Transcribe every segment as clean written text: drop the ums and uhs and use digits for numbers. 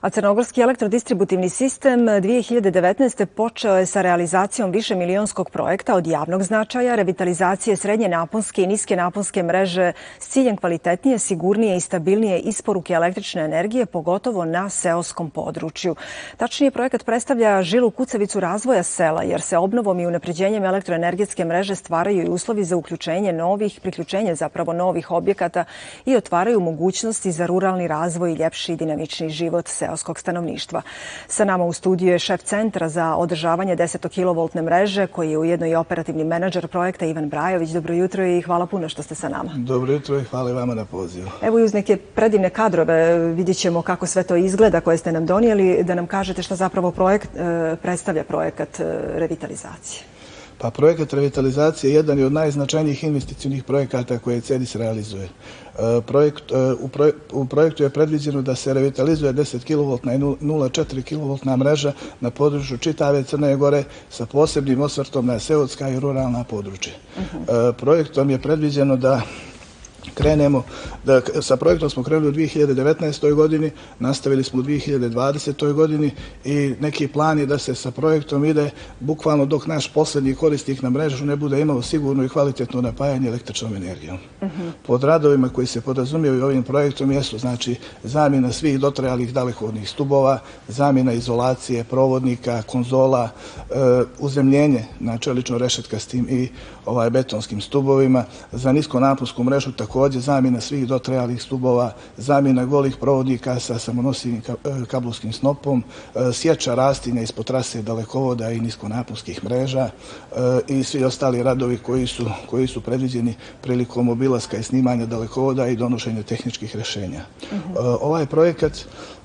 A Crnogorski elektrodistributivni sistem 2019. počeo je sa realizacijom višemilionskog projekta od javnog značaja, revitalizacije srednje naponske i niske naponske mreže s ciljem kvalitetnije, sigurnije i stabilnije isporuke električne energije, pogotovo na seoskom području. Tačnije, projekat predstavlja žilu kucavicu razvoja sela, jer se obnovom i unapređenjem elektroenergetske mreže stvaraju i uslovi za priključenje novih objekata i otvaraju mogućnosti za ruralni razvoj i ljepši i dinamični život seoskog stanovništva. Sa nama u studiju je šef Centra za održavanje 10-kilovoltne mreže, koji je ujedno i operativni menadžer projekta, Ivan Brajović. Dobro jutro i hvala puno što ste sa nama. Dobro jutro i hvala i vama na pozivu. Evo i uz neke predivne kadrove vidjet ćemo kako sve to izgleda koje ste nam donijeli, da nam kažete šta zapravo predstavlja projekat revitalizacije. Pa projekat revitalizacije jedan je od najznačajnijih investicionih projekata koje CEDIS realizuje. U projektu je predviđeno da se revitalizuje 10 kV i 0,4 kV mreža na području čitave Crne Gore sa posebnim osvrtom na seoska i ruralna područja. Projektom je predviđeno da sa projektom smo krenuli u 2019. godini, nastavili smo u 2020. godini i neki plan je da se sa projektom ide bukvalno dok naš posljednji korisnik na mrežu ne bude imao sigurno i kvalitetno napajanje električnom energijom. Pod radovima koji se podrazumijevaju ovim projektom jesu znači zamjena svih dotrajalih dalekovodnih stubova, zamjena izolacije, provodnika, konzola, uzemljenje na čelično rešetkastim i betonskim stubovima, za niskonaponsku mrežu također zamjena svih dotrajalih stubova, zamjena golih provodnika sa samonosivim kablovskim snopom, sječa rastinja ispod trase dalekovoda i niskonaponskih mreža i svi ostali radovi koji su predviđeni prilikom obilaska i snimanja dalekovoda i donošenja tehničkih rješenja. Ovaj projekat,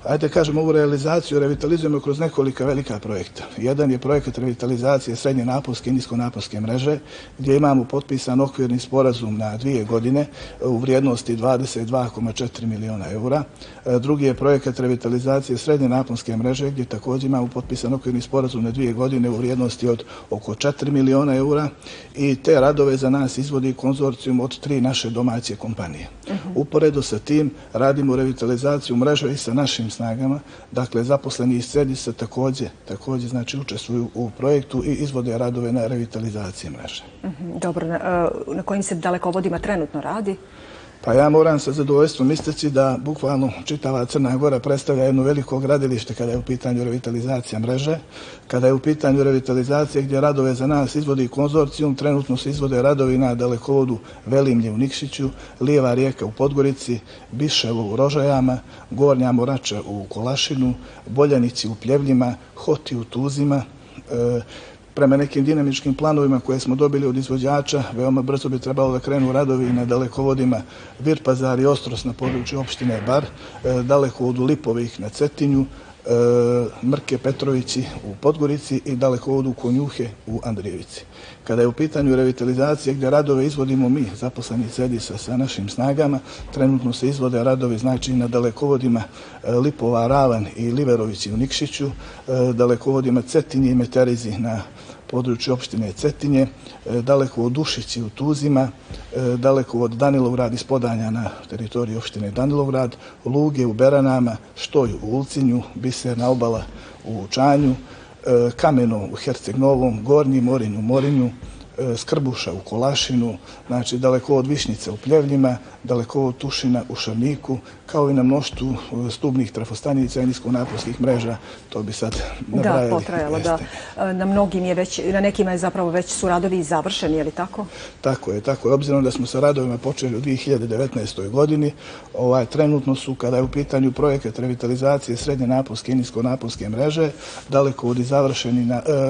ajde kažem, ovu realizaciju revitalizujemo kroz nekolika velika projekta. Jedan je projekat revitalizacije srednje naponske i niskonaponske mreže, gdje imamo potpisan okvirni sporazum na 2 godine u vrijednosti 22,4 miliona eura. Drugi je projekat revitalizacije srednje naponske mreže, gdje također imamo potpisan okvirni sporazum na 2 godine u vrijednosti od oko 4 miliona eura i te radove za nas izvodi konzorcijum od 3 naše domaće kompanije. Uporedo sa tim radimo revitalizaciju mreže i sa našim snagama, dakle zaposleni iz CEDIS-a također znači učestvuju u projektu i izvode radove na revitalizaciji mreže. Dobro, na kojim se dalekovodima trenutno radi? Pa ja moram sa zadovoljstvom istaći da bukvalno čitava Crna Gora predstavlja jedno veliko gradilište kada je u pitanju revitalizacija mreže. Kada je u pitanju revitalizacije gdje radove za nas izvodi konzorcijum, trenutno se izvode radovi na dalekovodu Velimlje u Nikšiću, Lijeva rijeka u Podgorici, Biševo u Rožajama, Gornja Morača u Kolašinu, Boljanici u Pljevljima, Hoti u Tuzima. Prema nekim dinamičkim planovima koje smo dobili od izvođača, veoma brzo bi trebalo da krenu radovi na dalekovodima Virpazar i Ostros na području opštine Bar, dalekovodu Lipovih na Cetinju, Mrke Petrovići u Podgorici i dalekovodu Konjuhe u Andrijevici. Kada je u pitanju revitalizacije gdje radove izvodimo mi, zaposleni CEDIS-a sa našim snagama, trenutno se izvode radovi znači na dalekovodima Lipova, Ravan i Liverovići u Nikšiću, dalekovodima Cetinje i Meterizi na području opštine Cetinje, dalekovod Dušići u Tuzima, dalekovod Danilovgrad iz Podanja na teritoriji opštine Danilovgrad, Luge u Beranama, Štoj u Ulcinju, Biserna obala u Čanju, Kameno u Herceg Novom, Gornji Morinj u Morinju, Skrbuša u Kolašinu, znači dalekovod Višnjice u Pljevljima, dalekovod Tušina u Šarniku, kao i na mnoštvu stubnih trafostanica i niskonaponskih mreža, to bi sad nabrajali. Da, potrajalo, da. Na nekima je zapravo već su radovi završeni, je li tako? Tako je. Obzirom da smo sa radovima počeli u 2019. godini, trenutno su, kada je u pitanju projekat revitalizacije srednje naponske i niskonaponske mreže, dalekovodi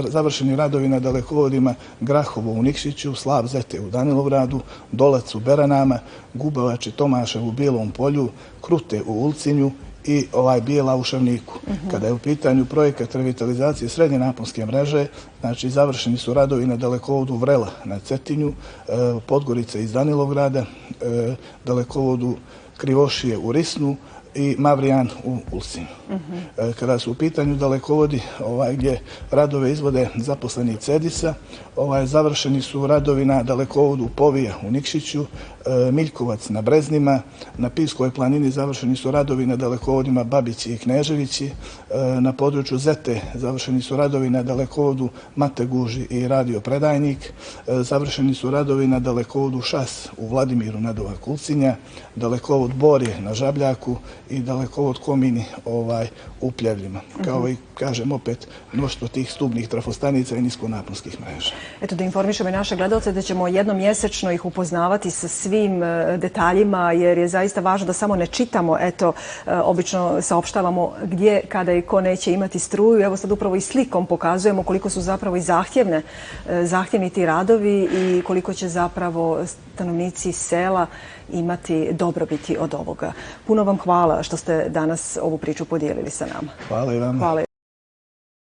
završeni radovi na dalekovodima Grahovo u Nikšiću, Slav Zete u Danilovgradu, Dolac u Beranama, Gubavač i Tomašev u Bijelom Polju, Krute u Ulcinju i Bijela u Šarniku. Kada je u pitanju projekat revitalizacije srednje naponske mreže, znači završeni su radovi na dalekovodu Vrela na Cetinju, Podgorice iz Danilovgrada, dalekovodu Krivošije u Risnu i Mavrijan u Ulcinju. Kada su u pitanju dalekovodi gdje radove izvode zaposleni CEDIS-a, završeni su radovi na dalekovodu Povija u Nikšiću, Miljkovac na Breznima, na Pivskoj planini završeni su radovi na dalekovodima Babići i Kneževići, na području Zete završeni su radovi na dalekovodu Mateguži i Radio Predajnik, završeni su radovi na dalekovodu Šas u Vladimiru Nadovak Ulcinja, dalekovod Borje na Žabljaku i dalekovod Komini u Pljevljima. Kao i, kažem opet, mnoštvo tih stubnih trafostanica i niskonaponskih mreža. Eto, da informišemo i naše gledalce da ćemo jednom mjesečno ih upoznavati sa svim detaljima, jer je zaista važno da samo ne čitamo, eto, obično saopštavamo gdje, kada i ko neće imati struju. Evo sad upravo i slikom pokazujemo koliko su zapravo i zahtjevni ti radovi i koliko će zapravo stanovnici sela imati dobrobiti od ovoga. Puno vam hvala što ste danas ovu priču podijelili sa nama. Hvala i vama. Hvala.